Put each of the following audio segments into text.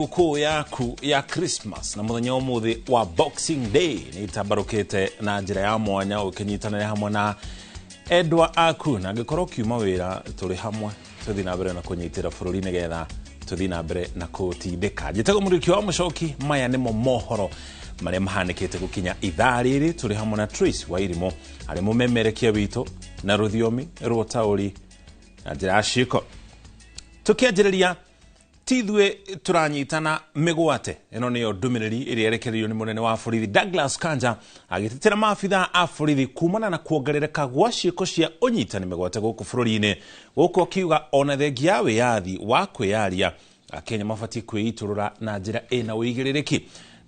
Sikukuu yaku ya Christmas na muthenya umuthi wa Boxing Day nĩ itambarũkĩte na njĩra ya mwanya ũkĩnyitanĩra hamwe na endwa aku, na angĩkorwo ũkiuma wĩra, tũrĩ hamwe tũthiĩ na mbere na kũnyitĩra bũrũri nĩgetha tũthiĩ na mbere na kũtindĩka. Njĩtagwo Mũrĩki wa Mũcoki. Maya nĩmo mohoro marĩa mahanĩkĩte gũkinya ithaa rĩrĩ. Tũrĩ hamwe na Trace wa Irimũ, arĩ mũmemerekia witũ na rũthiomi rwa ũtaũri na njĩra ya ciĩko. Tũkĩanjĩrĩria, ti ithuĩ tũranyitana mĩgwate. Ĩno nĩyo ndũmĩrĩri ĩrĩa ĩrekereirio nĩ mũnene wa borithi Douglas Kanja, agĩtetera maabitha a borithi kumana na kuongerereka gwa ciĩko cia ũnyitani mĩgwate gũkũ bũrũri-inĩ, gũkũ akiuga ona thengia ya wĩyathi wa kwĩyaria, Akenya mabatiĩ kwĩitũrũra na njĩra ĩna ũigĩrĩrĩki.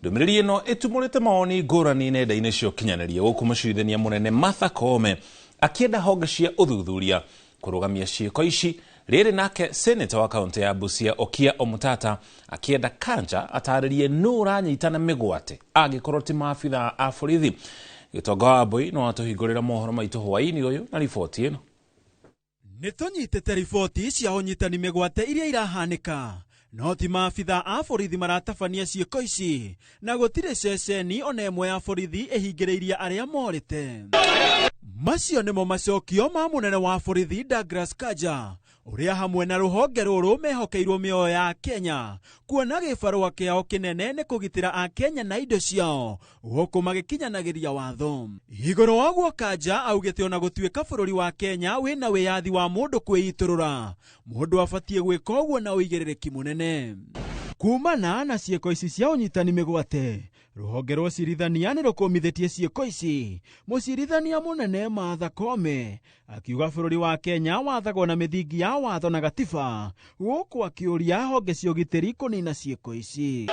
Ndũmĩrĩri ĩno ĩtumũrĩte mawoni ngũrani nenda-inĩ cia ũkinyanĩria, gũkũ mũcirithania mũnene Martha Koome akĩenda honge cia ũthuthuria kũrũgamia ciĩko ici. Rĩrĩ nake seneta wa kaunti ya Busia Okia Omutata akĩenda Kanja atarĩrie nũ ũranyitana mĩgwate angĩkorwo ti maabitha a borithi. Gĩtonga wa Mbui no atũhingũrĩra mohoro maitũ hwaĩ-inĩ ũyũ na riboti ĩno. Nĩ tũnyitĩte riboti cia ũnyitani mĩgwate iria irahanĩka, no ti maabitha a borithi maratabania ciĩko ici, na gũtirĩ ceceni ona ĩmwe ya borithi ĩhingĩrĩirie arĩa morĩte. Macio nĩmo macokio ma mũnene wa borithi Douglas Kanja, ũrĩa hamwe na rũhonge rũrũ mehokeirwo mĩoyo ya Kenya, kuona gĩbarũa kĩao kĩnene nĩ kũgitĩra Akenya na indo ciao gũkũ magĩkinyanagĩria watho. Igũrũ wa ũguo, Kanja augĩte ona gũtuĩka bũrũri wa Kenya wĩna wĩyathi wa mũndũ kwĩitũrũra, mũndũ abatiĩ gwĩka ũguo na ũigĩrĩrĩki mũnene. Kumana na ciĩko ici cia ũnyitani mĩgwate, rũhonge rwa ũcirithania nĩ rũkũmithĩtie ciĩko ici. Mũcirithania mũnene Martha Koome akiuga bũrũri wa Kenya wathagwo na mĩthingi ya watho na gatiba, gũkũ akĩũria honge cia ũgitĩri kũnina ciĩko ici.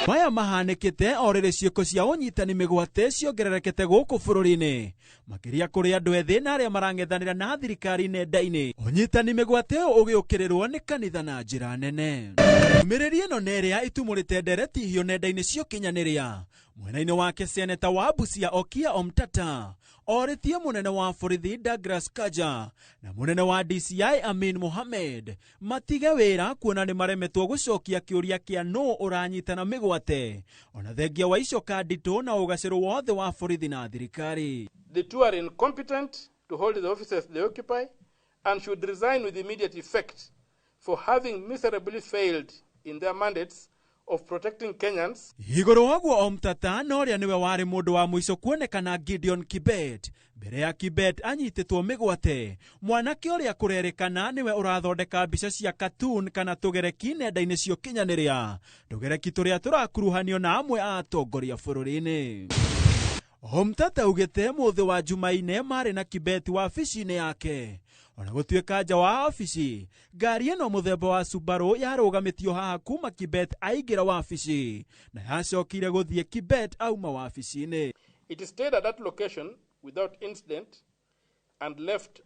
Maya mahanĩkĩte o rĩrĩ ciĩko cia ũnyitani mĩgwate ciongererekete gũkũ bũrũri-inĩ, makĩria kũrĩ andũ ethĩ na arĩa marang'ethanĩra na thirikari nenda-inĩ. Ũnyitani mĩgwate ũyũ ũgĩũkĩrĩrwo nĩ kanitha na njĩra nene. Ndũmĩrĩri ĩno nĩ ĩrĩa itumũrĩte ndereti hiũ nenda-inĩ cia ũkinyanĩria. Mwena-inĩ wake, seneta wa Busia Okia Omtata orĩtie mũnene wa borithi Douglas Kanja na mũnene wa DCI Amin Mohamed matige wĩra, kuona nĩ maremetwo gũcokia kĩũria kĩa nũ ũranyitana mĩgwate, ona thengia wa icoka nditũ na ũgacĩru wothe wa borithi na thirikari. The two are incompetent to hold the offices they occupy and should resign with immediate effect for having miserably failed in their mandates of protecting Kenyans. Igũrũ wa ũguo, Omtata na ũrĩa nĩwe warĩ mũndũ wa mũico kuonekana Gideon Kibet mbere ya Kibet anyitĩtwo mĩgwate, mwanake ũrĩa kũrerĩkana nĩwe ũrathondeka mbica cia cartoon kana tũgereki nenda-inĩ cia ũkinyanĩria, tũgereki tũrĩa tũrakuruhanio na amwe a atongoria bũrũri-inĩ. Omtata augĩte mũthĩ wa Jumaine marĩ na Kibet wabici-inĩ yake, ona gũtuĩka nja wa wabici ngari ĩno mũthemba wa Subaru yarũgamĩtio haha kuma Kibet aingĩra wabici, na yacokire gũthiĩ Kibet auma wabici-inĩ. It stayed at that location without incident and left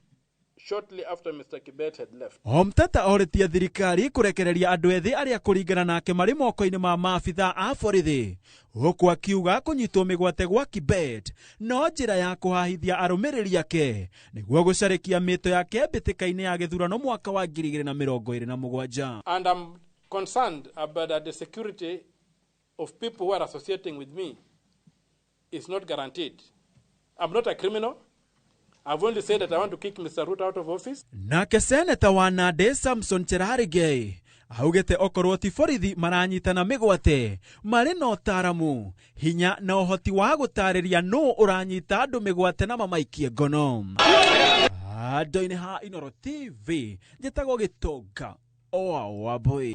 shortly after Mr. Kibet had left. Omtata orĩtie thirikari kũrekereria andũ ethĩ arĩa kũringana nake marĩ moko-inĩ ma maabitha a borithi, gũkũ akiuga kũnyitwo mĩgwate gwa Kibet no njĩra ya kũhahithia arũmĩrĩri ake nĩguo gũcarĩkia mĩto yake mbĩtĩka-inĩ ya gĩthurano mwaka wa 2027. And I'm concerned about that the security of people who are associating with me is not guaranteed. I'm not a criminal. I've only said that I want to kick Mr. Ruto out of office. Nake seneta wa Nandi Samson Cherargei augĩte okorwo ti borithi maranyitana mĩgwate, marĩ na ũtaaramu, hinya na ũhoti wa gũtarĩria nũ ũranyita andũ mĩgwate na mamaikie ngono. Andũ-inĩ ha Inoro TV, njĩtagwo Gĩtonga oa Wambui.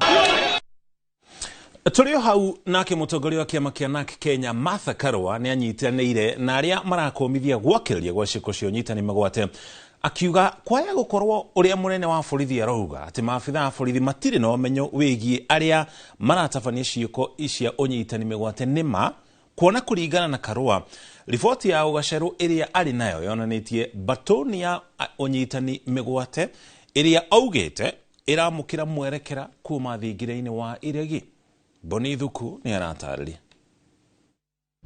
Tũrĩ o hau, nake mũtongoria wa kĩama kĩa NARC Kenya Martha Karua nĩ anyitanĩire na arĩa marakũmithia gwakĩrĩria gwa ciĩko cia ũnyitani mĩgwate, akiuga kwaya gũkorwo ũrĩa mũnene wa borithi arauga atĩ maabitha a borithi matirĩ na ũmenyo wĩgiĩ arĩa maratabania ciĩko cia ũnyitani mĩgwate nĩma, kuona kũringana na Karua, riboti ya ũgacerũ ĩrĩa arĩ nayo yonanĩtie batoni ya ũnyitani mĩgwate ĩrĩa augĩte ĩramũkĩra mwerekera kuma thingira-inĩ wa iregi. Boni Thuku nĩ aratarĩria.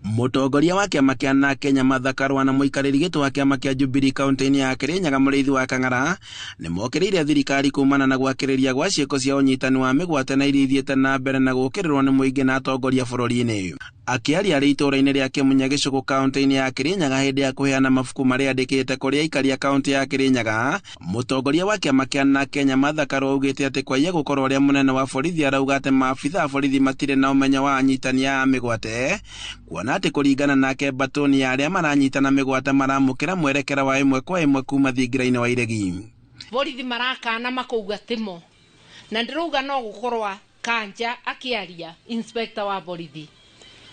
Mũtongoria wa kĩama kĩa na Kenya Martha Karua na mũikarĩri gĩtĩ wa kĩama kĩa Jubilee kaunti-inĩ ya Kirinyaga Mũrĩithi wa Kang'ara nĩ mokĩrĩire thirikari kumana na gwakĩrĩria gwa ciĩko cia ũnyitani wa mĩgwate na iria ithiĩte na mbere na gũkĩrĩrwo nĩ mũingĩ na atongoria bũrũri-inĩ. Akĩaria arĩ itũũra-inĩ rĩa Kĩmunya Gĩcũgũ kaunti-inĩ ya Kirinyaga hĩndĩ ya kũheana mabuku marĩa andĩkĩte kũrĩ aikari a kaunti ya Kirinyaga, mũtongoria wa kĩama kĩa na Kenya Martha Karua augĩte atĩ kwaiya gũkorwo ũrĩa mũnene wa borithi arauga atĩ maabitha a borithi matirĩ na ũmenyo wa anyitani a mĩgwate, kuona atĩ kũringana nake mbatũni ya arĩa maranyitana mĩgwate maramũkĩra mwerekera wa ĩmwe kwa ĩmwe kuma thingira-inĩ wa iregi. Borithi marakana makauga timo na ndĩrauga no gũkorwa Kanja akĩaria inspector wa borithi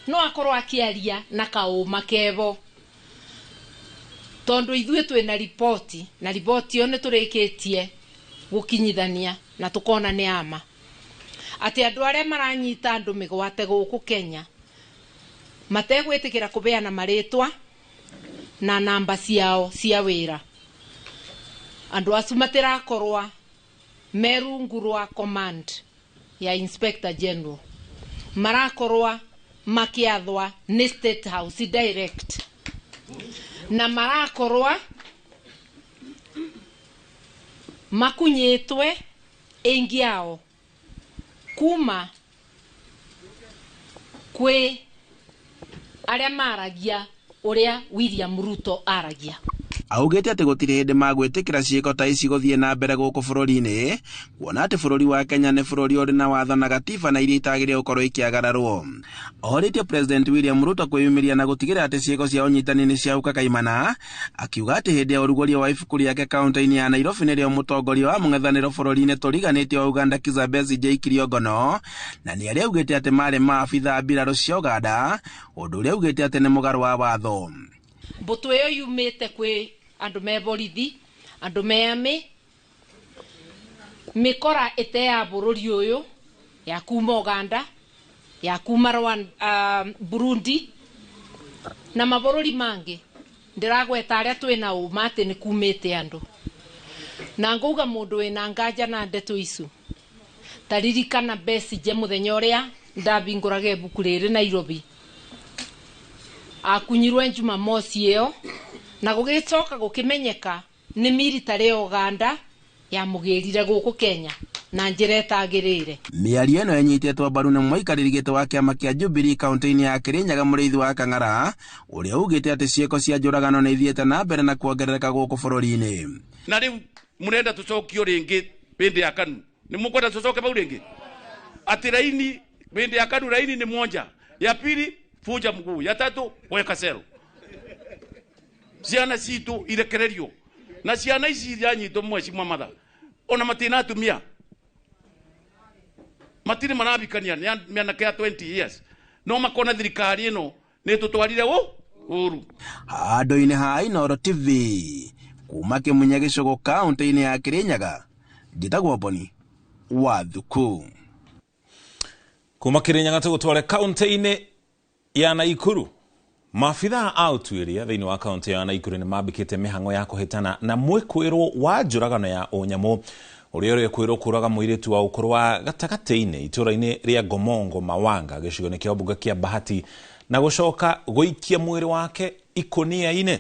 no akorwo akĩaria na kaũma kebo tondu ithuĩ twĩna riboti na riboti ĩyo nĩtũrĩkĩtie gũkinyithania na tũkona nĩ ama atĩ andũ arĩa maranyita andũ mĩgwate gũkũ Kenya mategwĩtĩkĩra kũbeana marĩtwa na namba ciao cia wĩra. Andũ acu matirakorwa me rungu rwa command ya Inspector General, marakorwa makiathwa ni State House direct na marakorwa makunyitwe ingi yao kuma kwi aria maragia uria William Ruto aragia. Augĩte atĩ gũtirĩ hĩndĩ magwĩtĩkĩra ciĩko ta ici gũthiĩ na mbere gũkũ bũrũri-inĩ, kuona atĩ bũrũri wa Kenya nĩ bũrũri ũrĩ na watho na gatiba na iria itagĩrĩire gũkorwo ikĩagararwo. Orĩtie President William Ruto kwĩyumĩria na gũtigĩrĩra atĩ ciĩko cia ũnyitani nĩ ciahuka kaimana, akiuga atĩ hĩndĩ ya ũrugũria wa ibuku rĩake kaunti-inĩ ya Nairobi nĩrĩo mũtongoria wa mũng'ethanĩro bũrũri-inĩ tũriganĩtie wa Uganda Kizza Besigye aikirio ngono, na nĩ arĩa augĩte atĩ marĩ maabitha a mbirarũ cia Uganda, ũndũ ũrĩa augĩte atĩ nĩ mũgarũ wa watho. Mbũtũ ĩyo yumĩte kwĩ andũ me borithi, andũ me army, mĩkora ĩte ya bũrũri ũyũ ya kuma Uganda, ya kuma Rwanda, Burundi na mabũrũri mangĩ. Ndĩragweta arĩa twĩna ũma atĩ nĩ kumĩte andũ. Na ngauga mũndũ wĩna nganja na ndeto icu, ta ririkana Besigye mũthenya ũrĩa ndahingũraga ibuku rĩrĩ Nairobi. Akunyirwe Jumamosi ĩyo na gũgĩcoka gũkĩmenyeka nĩ military ya Uganda yamũgĩrire gũkũ Kenya na njĩra ĩtagĩrĩire. Mĩario ĩno ĩnyitĩtwo mbaru nĩ mũikarĩri gĩtĩ wa kĩama kĩa Jubilee kaunti-inĩ ya Kirinyaga Mũrĩithi wa Kang'ara, ũrĩa ugĩte atĩ ciĩko cia njũragano nĩ ithiĩte na mbere na kuongerereka gũkũ bũrũri-inĩ. Na rĩu mũrenda tũcokio rĩngĩ hĩndĩ ya KANU, nĩ mũkwenda tũcoke bau rĩngĩ? Atĩ raini hĩndĩ ya KANU raini nĩ mwonja, ya pili fuja mguu, ya tatu weka sero. Ciana citũ irekererio na ciana ici iranyitwo mheshimiwa Martha ona matina atumia matiri marabikania ni mĩanake ya 20 years no makona thirikari ĩno nĩ tũtwarire ũru. Handũ-inĩ ha Inooro TV kuma Kĩmunya Gĩcũgũ kaunti-inĩ ya Kirinyaga, njĩtagwo Boni wa Thuku. Kuma Kirinyaga tũgũtware kaunti-inĩ ya Naikuru. Maabitha a ũtuĩria thĩinĩ wa kaunti ya Naikuru nĩ mambĩkĩte mĩhang'o ya kũhĩtana na mwĩkũĩrwo wa njũragano ya ũnyamũ ũrĩa ũrekwĩrwo kũraga mũirĩtu wa ũkũrũ wa gatagatĩ-inĩ itũũra-inĩ rĩa Ngomongo Mawanga gĩcigo-inĩ kĩa mbunge kĩa Bahati na gũcoka gũikia mwĩrĩ wake ikũnia-inĩ.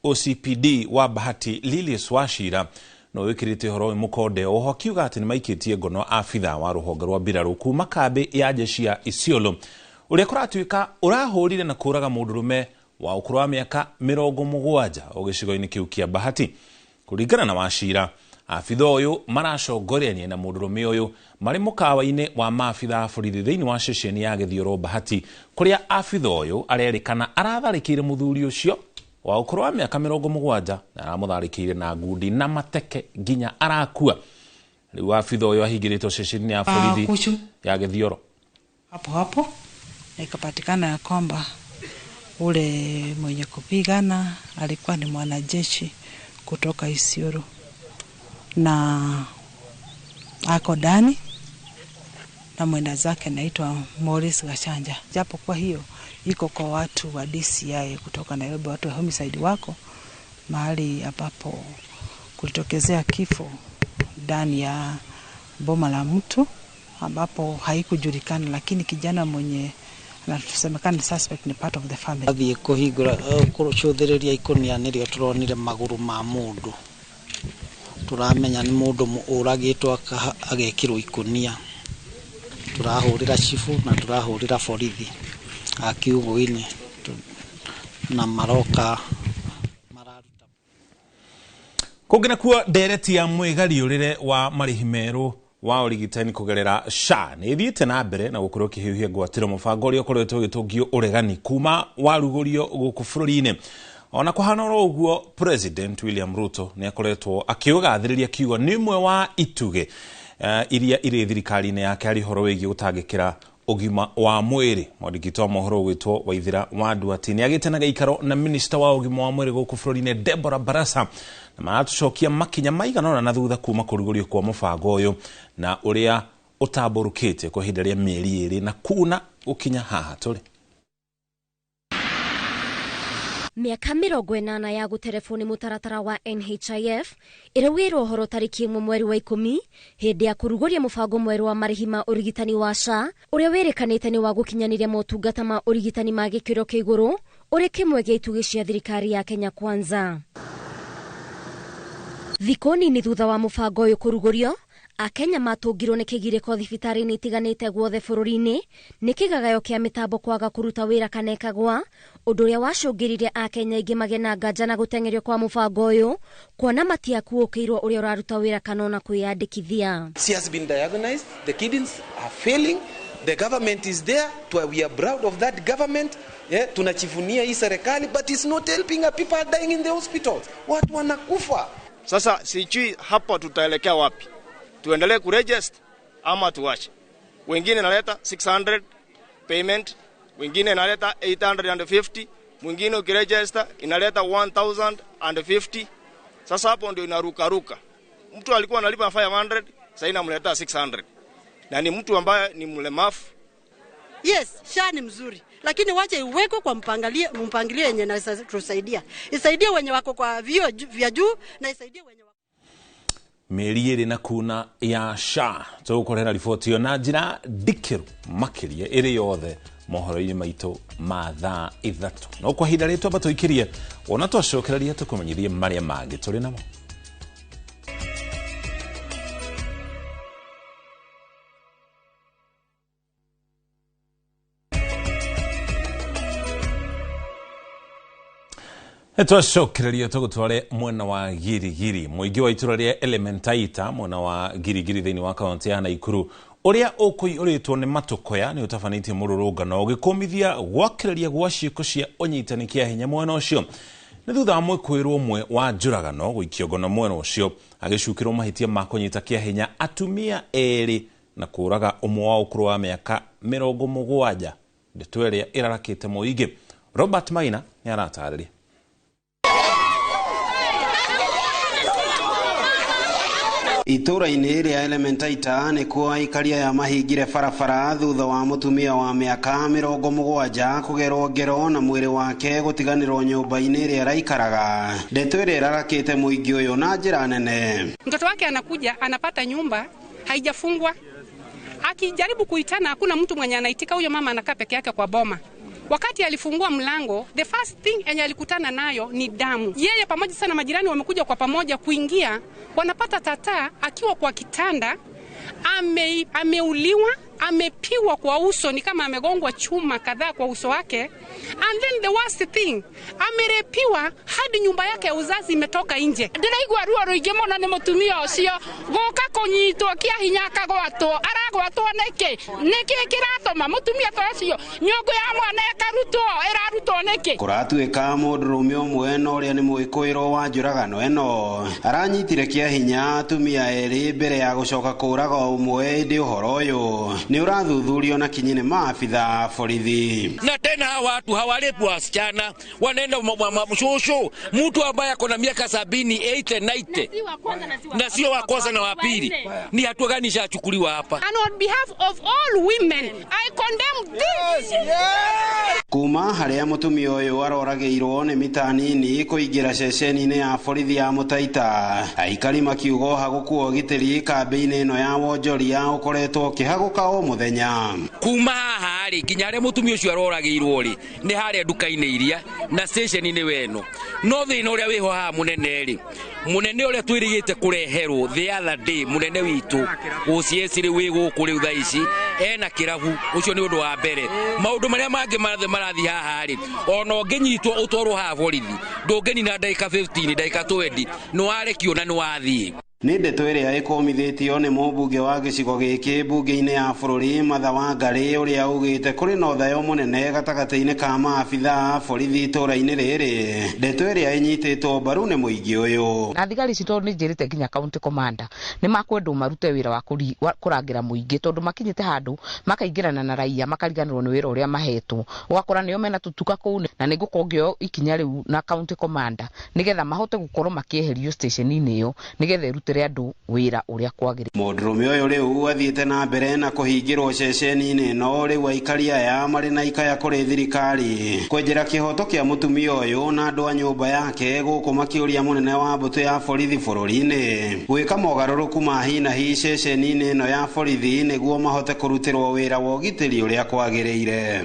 OCPD wa Bahati Lilius Wachira no wĩkĩrĩte ũhoro ũyũ mũkonde oho akiuga atĩ nĩmaikĩtie ngono abitha wa rũhonge rwa mbirarũ kuma kambĩ ya jeshi ya Isiolo ũrĩa kũratuĩka ũrahũrire na kũraga mũndũrũme wa ũkũrũ wa mĩaka 70 o gĩcigo-inĩ kĩu kĩa Bahati. Kũringana na Wachira, abitha ũyũ maracongorania na mũndũrũme ũyũ marĩ mũkawa-inĩ wa maabitha a borithi thĩinĩ wa ceceni ya Gĩthioro Bahati, kũrĩa abitha ũyũ arerĩkana aratharĩkĩire mũthuri ũcio wa ũkũrũ wa mĩaka 70 na aramũtharĩkĩire na ngundi na mateke nginya arakua. Rĩu abitha ũyũ ahingĩrĩtwo ceceni ya borithi ya Gĩthioro. Hapo hapo ikapatikana ya kwamba ule mwenye kupigana alikuwa ni mwanajeshi kutoka Isiolo na ako ndani na mwenda zake anaitwa Morris Gachanja. Japo kwa hiyo iko kwa watu wa DCI kutoka Nairobi, watu wa homicide wako mahali ambapo kulitokezea kifo ndani ya boma la mtu ambapo haikujulikana, lakini kijana mwenye Na tusemekana suspect ni part of the family. Athiĩ kũhingũra kũcũthĩrĩria ikũnia nĩrĩo tũronire magũrũ ma mũndũ. Tũramenya nĩ mũndũ ũragĩtwo agekĩrwo ikũnia. Tũrahũrĩra chifu na tũrahũrĩra borithi a kiugũ-inĩ na maroka. Kũngĩ nakuo ndereti ya mwĩgariũrĩre wa marĩhi merũ wa ũrigitani kũgerera SHA nĩ ĩthiĩte na mbere na gũkorwo ĩkĩhiũhia ngwatĩro mũbango ũrĩa ũkoretwo ũgĩtũngio ũregani kuma warugũrio gũkũ bũrũri-inĩ. Ona kũhana oro ũguo, President William Ruto nĩ akoretwo akĩũgathĩrĩria kiugo nĩ ũmwe wa itugĩ iria irĩ thirikari-inĩ yake harĩ ũhoro wĩgiĩ gũtangĩkĩra ũgima wa mwĩrĩ. Mwandĩki wa mohoro ũgwĩtwo Waithira wa Nduati nĩ agĩte na gĩikaro na minista wa ũgima wa mwĩrĩ gũkũ bũrũri-inĩ Deborah Barasa, na maratũcokia makinya maigana ũna na thutha kuma kũrugũrio kwa mũbango ũyũ na ũrĩa ũtambũrũkĩte kwa ihinda rĩa mĩeri 2 na kuna gũkinya haha tũrĩ. Mĩaka 80 ya gũterebwo nĩ mũtaratara wa NHIF ĩraugĩirwo ũhoro tarĩki 1 mweri wa 10 hĩndĩ ya kũrugũria mũbango mwerũ wa marĩhi ma ũrigitani wa SHA ũrĩa wĩrĩkanĩte nĩ wa gũkinyanĩria motungata ma ũrigitani ma gĩkĩro kĩa igũrũ ũrĩ kĩmwe gĩa itugĩ cia thirikari ya Kenya Kwanza. Thikũ nini thutha wa mũbango ũyũ kũrugũrio, Akenya matũngirwo nĩ kĩgirĩko thibitarĩ-inĩ itiganĩte guothe bũrũri-inĩ nĩ kĩgagayo kĩa mĩtambo kwaga kũruta wĩra kana ĩkagwa, ũndũ ũrĩa wacũngĩrĩirie Akenya aingĩ magĩe na nganja na gũteng'erio kwa mũbango ũyũ kuona matiakuũkĩirwo ũrĩa ũraruta wĩra kana ona kwĩyandĩkithia. She has been diagnosed, the kidneys are failing, the government is there, we are proud of that government. Yeah, tunachivunia hii serikali, but it's not helping our people are dying in the hospitals. Watu wanakufa. Sasa sijui hapa tutaelekea wapi. Tuendelee kuregister ama tuache. Wengine naleta 600 payment, wengine naleta 850, mwingine ukiregister inaleta 1050. Sasa hapo ndio inaruka ruka. Mtu alikuwa analipa 500, sasa inamleta 600. Na ni mtu ambaye ni mlemavu. Yes, SHA ni mzuri, lakini wache iwekwe kwa mpangilio yenye inatusaidia. Isaidie wenye wako kwa vio vya juu na isaidie wenye mĩeri 2 na kuna ya SHA. Tũgũkorera riboti ĩyo na njĩra ndikĩru makĩria ĩrĩ yothe mohoro-inĩ maitũ ma thaa 3. No kwa ihinda rĩrĩ twamba tũikĩrie ona twacokereria tũkũmenyithie marĩa mangĩ tũrĩ namo. Twacokereria tũgũtware mwena wa Girigiri mũingĩ wa itũra rĩa Elementaita mwena wa Girigiri thĩinĩ wa kaunti ya Naikuru ũrĩa ũkũiyũrĩtwo nĩ matũkoya nĩ ũtabanĩtie mũrũrũngano ũgĩkũmithia gwakĩrĩria gwa ciĩko cia ũnyitani kĩa hinya mwena ũcio. Nĩ thutha wa mwĩkũĩrwo ũmwe wa njũragano gũikio ngono mwena ũcio agĩcukĩrwo mahĩtia ma kũnyita kĩa hinya atumia 2 na kũũraga ũmwe wa ũkũrũ wa mĩaka 70. Ndeto ĩrĩa ĩrarakĩte mũingĩ. Robert Maina nĩ aratarĩria. Itũra-inĩ rĩa Elementaita nĩkuo aikaria aya mahingire barabara thutha wa mũtumia wa mĩaka 70 kũgerwo ngero na mwĩrĩ wake gũtiganĩrwo nyũmba-inĩ ĩrĩa araikaraga. Ndeto ĩrĩa ĩrarakĩte mũingĩ ũyũ na njĩra nene. Mtoto wake anakuja anapata nyumba haijafungwa, akijaribu kuitana hakuna mtu mwenye anaitika. Huyo mama anakaa peke yake kwa boma. Wakati alifungua mlango, the first thing enye alikutana nayo ni damu. Yeye pamoja sana majirani wamekuja kwa pamoja kuingia, wanapata tata akiwa kwa kitanda, ameuliwa, amepigwa kwa uso, ni kama amegongwa chuma kadhaa kwa uso wake. And then the worst thing, amerepiwa hadi nyumba yake ya uzazi imetoka nje. Ndiraigua ruo ruingi muno ni mutumia ucio guka kunyitwo kia hinya akagwatwo, aragwatwo niki? Niki kiratuma mutumia ta ucio nyungu ya mwana ĩkarutwo, ĩrarutwo niki? Kũratuĩka mũndũrũme ũmwe na ũrĩa nĩ mwĩkũĩrwo wa njũragano ĩno aranyitire kĩa hinya atumia 2 mbere ya gũcoka kũũraga ũmwe. Ĩndĩ ũhoro ũyũ nĩ ũrathuthurio na kinyi nĩ maabitha borithi. Na tena hawa watu hawalepi wasichana, wanaenda mshosho mtu ambaye ako na miaka 70, 80, 90 na sio wa kwanza na wa pili. Ni hatua gani ishachukuliwa hapa? And on behalf of all women, I condemn this. Yes. Kuma harĩa mũtumia ũyũ aroragĩirwo nĩ mita nini kũingĩra ceceni-inĩ ya borithi ya Mũtaita, aikari makiuga ũhagũku wa ũgitĩri kambĩ-inĩ ĩno ya wonjoria ũkoretwo ũkĩhagũka o mũthenya. Kuma haha rĩ nginya harĩa mũtumia ũcio aroragĩirwo rĩ nĩ harĩa nduka-inĩ iria na station-inĩ weno. No thĩna ũrĩa wĩho haha mũnene rĩ, mũnene ũrĩa twĩrĩgĩte kũreherwo the other day, mũnene witũ OCS rĩ wĩ gũkũ rĩu thaa ici ena kĩrabu, ũcio nĩ ũndũ wa mbere. Maũndũ marĩa mangĩ mothe marathiĩ haha rĩ, ona ũngĩnyitwo ũtwarwo haha borithi ndũngĩnina ndagĩka 15 ndagĩka 20 nĩ warekio na nĩ wathiĩ. Nĩ ndeto ĩrĩa ĩkũmithĩtio nĩ mũmbunge wa gĩcigo gĩkĩ mbunge-inĩ ya bũrũri Martha Wangari, ũrĩa augĩte kũrĩ na ũthayo mũnene gatagatĩ-inĩ ka maabitha a borithi itũũra-inĩ rĩrĩ, ndeto ĩrĩa ĩnyitĩtwo mbaru nĩ mũingĩ ũyũ. Na thigari ici tondũ nĩ njĩrĩte nginya county commander nĩ makwendwo marute wĩra wa kũrangĩra mũingĩ, tondũ makinyĩte handũ makaingĩrana na raia makariganĩrwo nĩ wĩra ũrĩa mahetwo, ũgakora nĩo mena tũtuka kũu, na nĩ ngũkorwo ngĩoya ikinya rĩu na county commander nĩgetha mahote gũkorwo makĩeherio station-inĩ ĩyo nĩgetha ĩrute andũ wĩra ũrĩa kwagĩrĩire. Mũndũrũme ũyũ rĩu athiĩte na mbere na kũhingĩrwo ceceni-inĩ ĩno, rĩu aikari aya marĩ na ikaya kũrĩ thirikari kwenjera kĩhoto kĩa mũtumia ũyũ na andũ a nyũmba yake, gũkũ makĩũria mũnene wa mbũtũ ya borithi bũrũri-inĩ gwĩka mogarũrũku ma hi na hi ceceni-inĩ ĩno ya borithi nĩguo mahote kũrutĩrwo wĩra wa ũgitĩri ũrĩa kwagĩrĩire.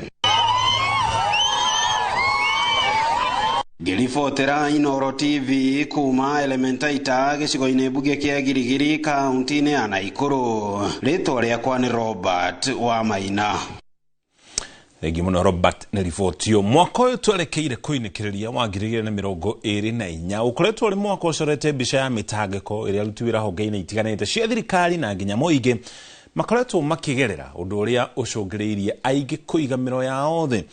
Ngĩribotera Inooro TV kuma Elementaita gĩcigo-inĩ mbunge kĩa Girigiri kaunti-inĩ ya Naikuru, rĩtwa rĩakwa nĩ Robert wa Maina. Thengi mũno Robert nĩ riboti ĩyo. Mwaka ũyũ twerekeire kũinĩkĩrĩria wa 2024 ũkoretwo ũrĩ mwaka ũcorete mbica ya mĩtangĩko ĩrĩa aruti wĩra honge-inĩ itiganĩte cia thirikari na nginya mũingĩ makoretwo makĩgerera, ũndũ ũrĩa ũcũngĩrĩirie aingĩ kũiga mĩro yao thĩ.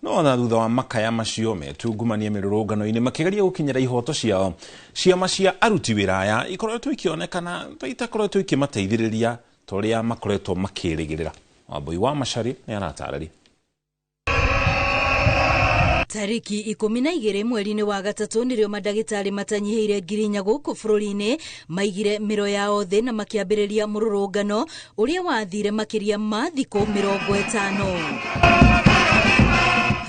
No ona thutha wa makaya macio metungumania mĩrũrũngano-inĩ makĩgeria gũkinyĩra ihoto ciao, ciama cia aruti wĩra aya ikoretwo ikĩonekana ta itakoretwo ikĩmateithĩrĩria ta ũrĩa makoretwo makĩrĩgĩrĩra. Wambui wa Macharia nĩ aratarĩria. Tariki 12 mweri-inĩ wa gatatũ nĩrĩo mandagĩtarĩ matanyihĩire 4,000 gũkũ bũrũri-inĩ maigire mĩro yao thĩ na makĩambĩrĩria mũrũrũngano ũrĩa wathire makĩria ma thikũ 50.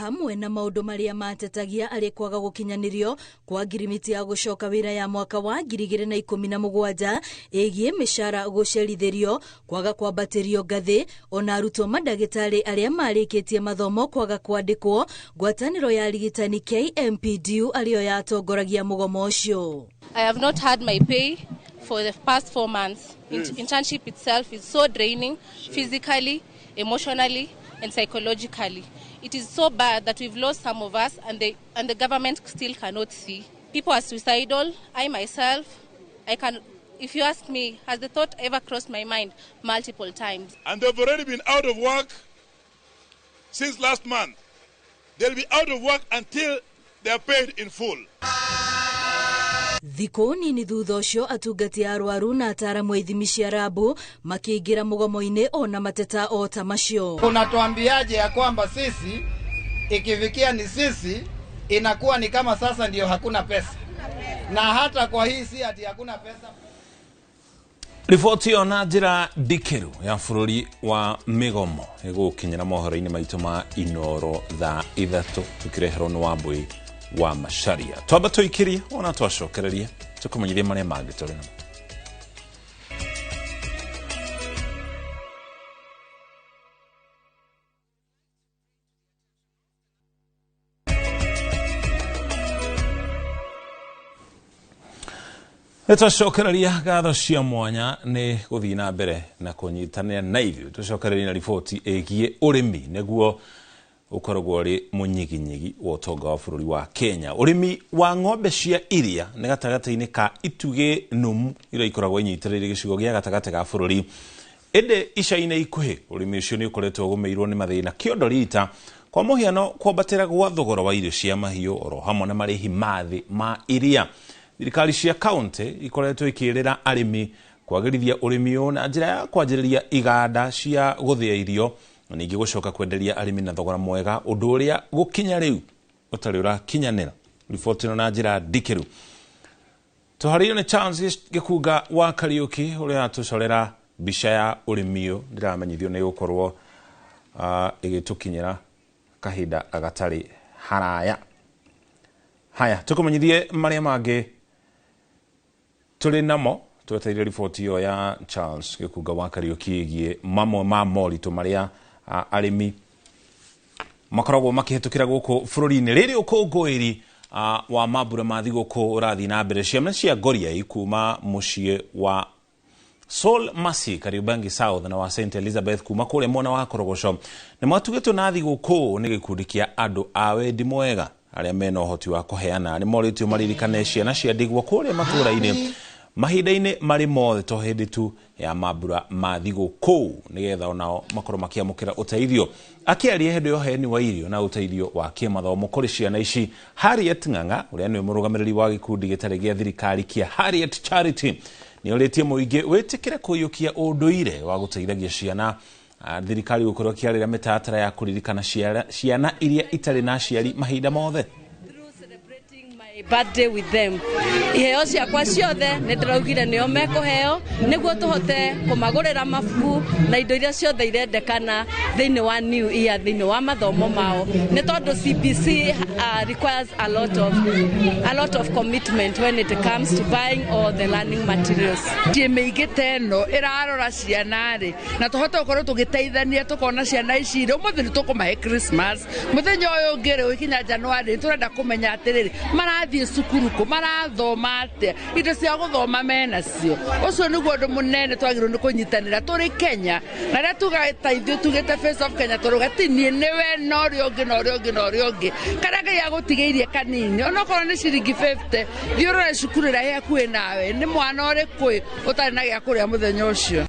Hamwe na maũndũ marĩa matetagia arĩ kwaga gũkinyanĩrio kwa ngirimiti ya gũcoka wĩra ya mwaka wa 2017 ĩgiĩ mĩcara gũcerithĩrio, kwaga kwambatĩrio ngathĩ, ona arutwo mandagĩtarĩ arĩa marĩkĩtie mathomo kwaga kwandĩkwo. Ngwatanĩro ya arigitani KMPDU arĩo yatongoragia mũgomo ũcio. I have not had my pay for the past 4 months. Internship itself is so draining physically, emotionally and psychologically. It is so bad that we've lost some of us and the government still cannot see. People are suicidal. I myself, I can, if you ask me, has the thought ever crossed my mind? Multiple times. And they've already been out of work since last month. They'll be out of work until they're paid in full. Thikũ nini thutha ũcio atungati a arwaru na ataaramu a ithimi cia rabu makĩingĩra mũgomo-inĩ ona mateta o ta macio. Unatuambiaje ya kwamba sisi ikifikia ni sisi inakuwa ni kama sasa ndio hakuna pesa, na hata kwa hii si ati hakuna pesa. Riboti ĩyo na njĩra ndikĩru ya bũrũri wa mĩgomo ĩgũkinyĩra mohoro-inĩ maitũ ma Inooro thaa 3 tũkĩreherwo nĩ Wambui wa Macharia. Twamba tũikĩrie ona twacokereria tũkũmenyithie marĩa mangĩ tũrĩ namo. Nĩtwacokereria ngatho cia mwanya nĩ gũthiĩ na mbere na kũnyitanĩra na ithuĩ. Tũcokererie na riboti ĩgiĩ ũrĩmi nĩguo ũkoragwo ũrĩ mũnyiginyigi wa ũtonga wa bũrũri wa Kenya. Ũrĩmi wa ng'ombe cia iria nĩ gatagatĩ-inĩ ka itugĩ nũmu iria ikoragwo inyitĩrĩire gĩcigo gĩa gatagatĩ ga bũrũri. Ĩndĩ ica-inĩ ikuhĩ ũrĩmi ũcio nĩ ũkoretwo ũgũmĩirwo nĩ mathĩna kĩondo rita, kwa mũhiano kwambatĩra gwa thogora wa irio cia mahiũ oro hamwe na marĩhi ma thĩ ma iria. Thirikari cia kaunti ikoretwo ikĩrĩra arĩmi kwagĩrithia ũrĩmi ũyũ na njĩra ya kwanjĩrĩria iganda cia gũthĩa irio na ningĩ gũcoka kwenderia arĩmi na thogora mwega, ũndũ ũrĩa gũkinya rĩu ũtarĩ ũrakinyanĩra. Riboti ĩno na njĩra ndikĩru tũharĩirio nĩ Charles Gĩkunga wa Kariũki ũrĩa atũcorera mbica ya ũrĩmi ũyũ. Ndĩramenyithio nĩ gũkorwo ĩgĩtũkinyĩra Kahinda gatarĩ haraya. Haya, tukumenyithie marĩa mangĩ tũrĩ namo. Twetereire riboti ĩyo ya Charles Gĩkunga wa Kariũki ĩgiĩ mamwe ma moritũ marĩa arĩmi makoragwo makĩhĩtũkĩra gũkũ bũrũri-inĩ rĩrĩ ũkũngũĩri wa mambura ma thigũkũ ũrathiĩ na mbere. Ciama cia Ngoriai kuma mũciĩ wa Sol Mercy Kariobangi South na wa St Elizabeth kuma kũrĩa mwena wa Korogoco nĩ matugĩtwo na thigũkũ nĩ gĩkundi kĩa andũ a wendi mwega arĩa mena ũhoti wa kũheana. Nĩ morĩtio maririkane ciana cia ndigwa kũrĩa matũũra-inĩ mahinda-inĩ marĩ mothe to hĩndĩ tu ya mambura ma thigũkũ, nĩgetha onao makorwo makĩamũkĩra ũteithio. Akĩaria hĩndĩ ya ũheani wa irio na ũteithio wa kĩmathomo kũrĩ ciana ici, Harriet Ng'ang'a ũrĩa nĩwe mũrũgamĩrĩri wa gĩkundi gĩtarĩ gĩa thirikari kĩa Harriet Charity nĩ orĩtie mũingĩ wĩtĩkĩre kũiyũkia ũndũire wa gũteithagia ciana. Thirikari gũkorwo ĩkĩarĩra mĩtaratara ya kũririkana ciana iria itarĩ na aciari mahinda mothe. Birthday with them. Iheo ciakwa ciothe nĩ ndĩraugire nĩo mekũheo nĩguo tũhote kũmagũrĩra mabuku na indo iria ciothe irendekana thĩinĩ wa new year, thĩinĩ wa mathomo mao, nĩ tondũ CBC requires a lot of commitment when it comes to buying all the learning materials. Mĩciĩ mĩingĩ ta ĩno ĩrarora ciana rĩ, na tũhote gũkorwo tũgĩteithania, tũkona ciana ici rĩ, ũmũthĩ nĩ tũkũmahe Christmas, mũthenya ũyũ ũngĩ rĩ, ũgĩkinya January tũrenda kũmenya atĩrĩrĩ, marathiĩ cukuru kũ, marathoma atĩa, indo cia gũthoma menacio. Ũcio nĩguo ũndũ mũnene twagĩrĩirwo nĩ kũnyitanĩra tũrĩ Kenya, na rĩrĩa tuga ta ithuĩ tugĩte Face of Kenya, tũrauga ti niĩ, nĩwe na ũrĩa ũngĩ na ũrĩa ũngĩ na ũrĩa ũngĩ, karĩa Ngai agũtigĩirie kanini, onokorwo nĩ ciringi 50, thiĩ ũrore cukuru ĩrĩa ĩ hakuhĩ nawe, nĩ mwana ũrĩkũ ũtarĩ na gĩa kũrĩa mũthenya ũcio.